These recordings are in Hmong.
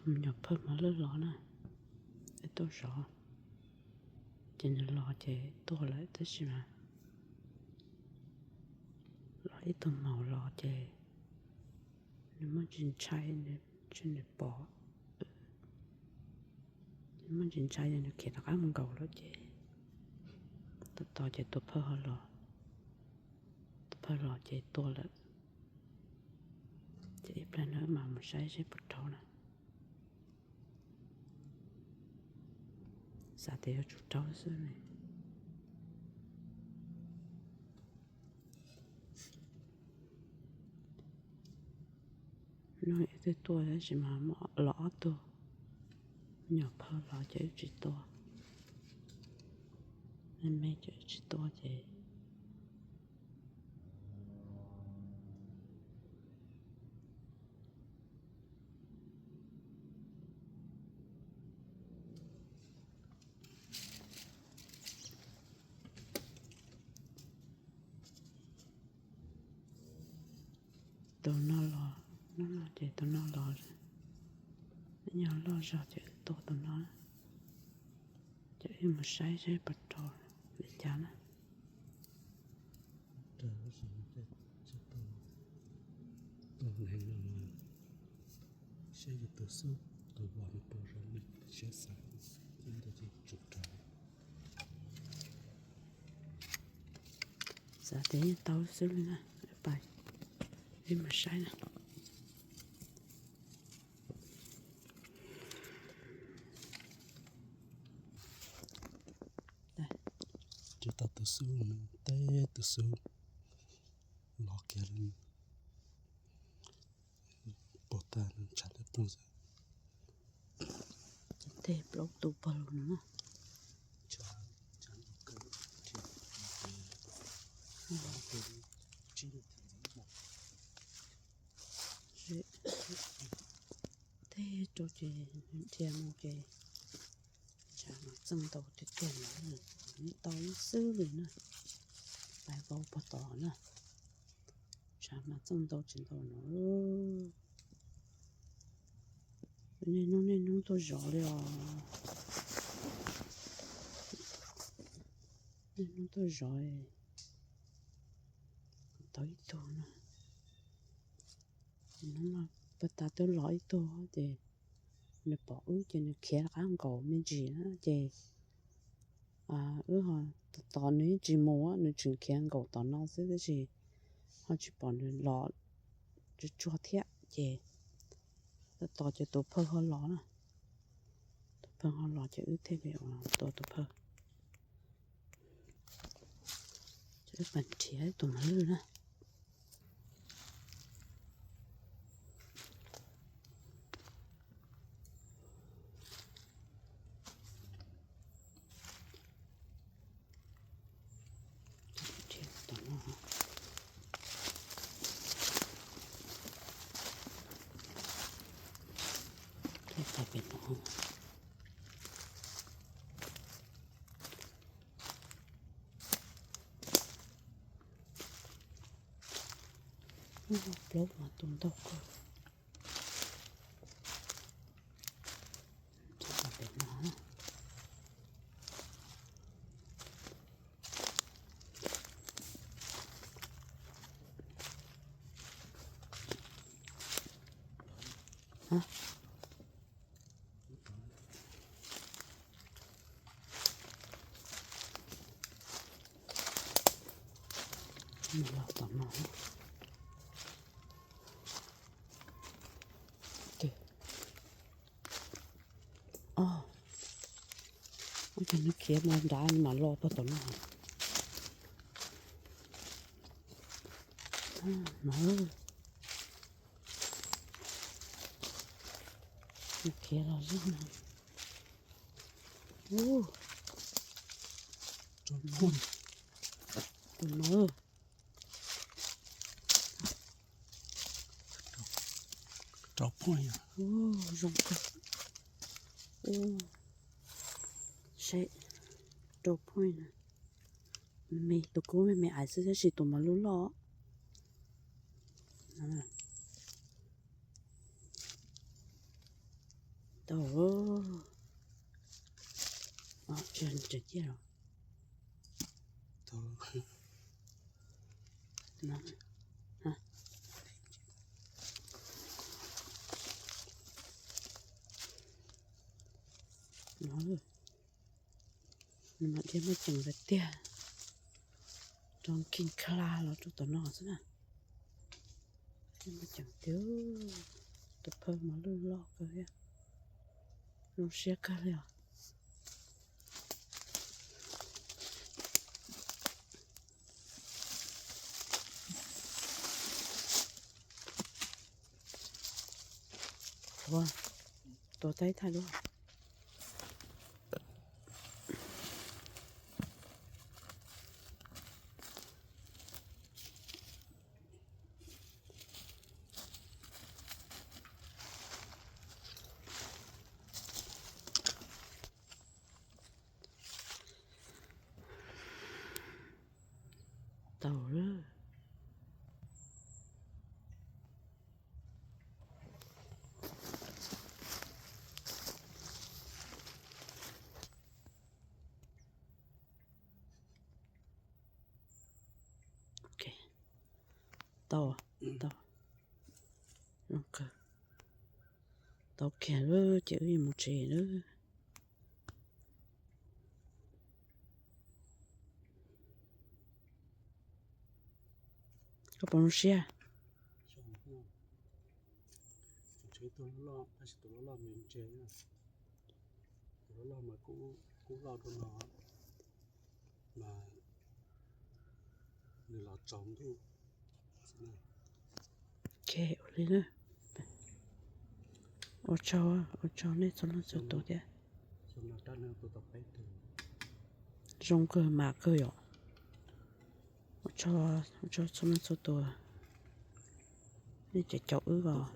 Nyuam phawj mos lwj los na, tuaj zov, ces nws los ces tuag lawm tab sis mas los ib tug maum los ces nws muaj ntsis ntshai, nws pom, nws muaj ntsis ntshai ces nws khiav rov qab mus nkaum lawm ces tos tos ces tus phawj ho los, tus phawj los ces tuag lawm. Ces ib pliag no wb mam mus saib seb puas raug na. Xav tias yuav tsum raug xwb ne. Nug ib tug tuaj tab sis mas los ob tug, nyuam phawj los ces wb tsis tua, me me ces wb tsis tua ces tus no los, hnub no ces tus no los, nyob loj zog ces wb tua tus no, ces wb mus saib seb puas raug li cas na. Saib yus tus xub tus vos no puas zoo li siab xav, ib ntawd ces tsum raug. Xav tias yeej tau xwb li na, pais, ib mus saib na. Tsis tau tus xub, teb tus xub los kiag li. Pom tag ntshav liab ploog xwb. Tej plaub tus pog lus no na. Tej rau ces dhia mus ces tshav mas txeej ntau tiag tiag no, tau ib xwb li na. Pais vau pog tod na, tshav mas txeej ntau tsis ntau no. Niaj hnub niaj hnub tuaj zov li os. Niaj hnub tuaj zov, tau ib tug no. Hnub no puag ta twb los ib tug ces nws pom wb ces nws khiav rov qab nkaum me ntsis na ces wb ho tos tos nws yeej tsis mus, nws tseem khiav nkaum tom no xwb tab sis ho tsis pom nws los tsuag tsuag thiab ces tos tos ces tus phawj ho los na. Tus phawj ho los ces wb thiaj li ua tua tus phawj. Ces wb pais nrhiav tus mos lwj na. Plaub mas tus ntau kawg. Los tom no. Ua cas nws khiav mus nrad mam los puag tom no. Nws khiav los zog no. Tus no. Rau point. Zoo kawg. Seb, rau point na. Me tus kub me me aiv xwb tab sis tus mas lub loj. Tau. Tsis tseem ciaj los. Nws mam dhia muaj ceem tiag tiag. Rau king kla los rau tom no xwb na. Dhia muaj ceem tiag. Tus phawj mos lwj loj kawg thiab. Zoo siab kawg li os. Ua, tua tau ib thaj duab. Tau lawm. Ok, tau, tau, zoo kawg. Tau kiag lawm ces wb yuav mus tsev lawm. Koj puas zoo siab? Ok, ua li na. Ua tsaug, ua tsaug nej txhua leej txhua tus thiab. Zoo kawg mas kawg yom. Ua tsaug, ua tsaug txhua leej txhua tus. Nej cov caum wb os.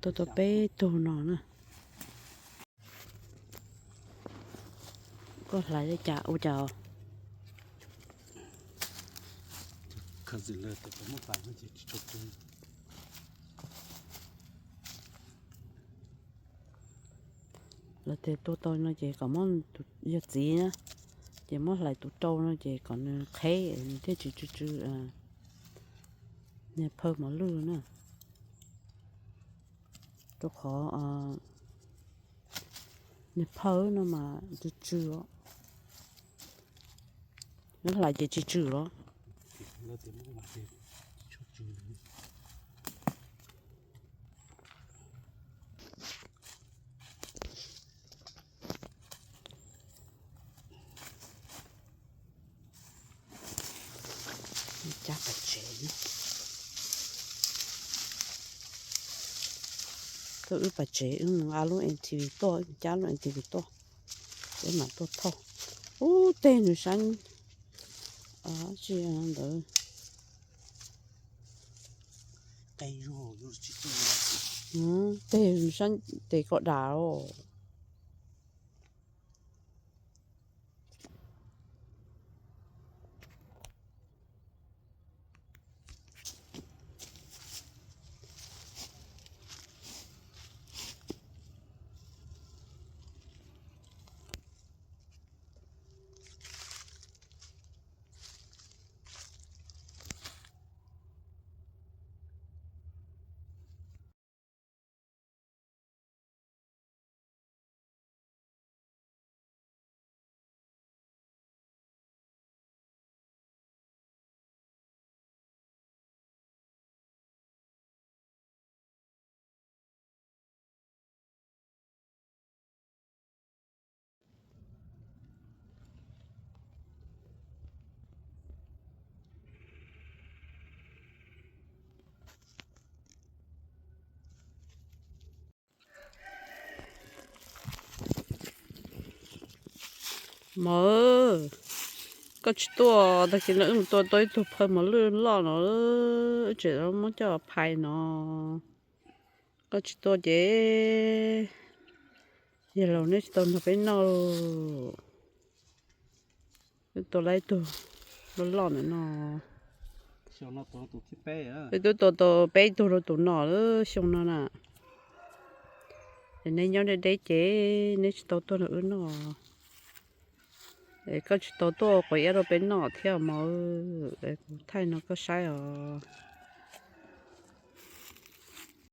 Tuaj tau peb tug no na. Koj hlais li cas ua cas? Lawv tias tua tau no ces kom muab, yog txiv na, ces muab hlais tus rau no ces kom nws qheb nws thiaj tsis tsw tsw niag phawj mos lwj na. Rau qhov niag phawj no mas tsw tsw os. Nyob hlais ces tsw tsw los. Cab pais tsev. Tuaj wb pais tsev, wb mus a lub M T V tuaj, wb cab lub M T V tuaj, wb mam tuaj thauj. Ub, tej nws sab tsi ntawd. Tej nws sab tes koj dam os. Mos, koj tsis tuaj tag kis no wb mus tua tau ib tug phawj mos lwj loj no, wb tseem muab coj phais no. Koj tsis tuaj ces yawg laus neb tsis tau nrog peb noj. Wb tua lawm ib tug loj loj ntawm no. Wb twb tua tau peb tug rau tus no lawm xyoo no na. Neb nyob deb deb ces neb tsis tau tuaj nrog wb noj. Koj tsis tau tuaj quav iab rau peb noj thiab mog. Kuv thaij no koj saib os.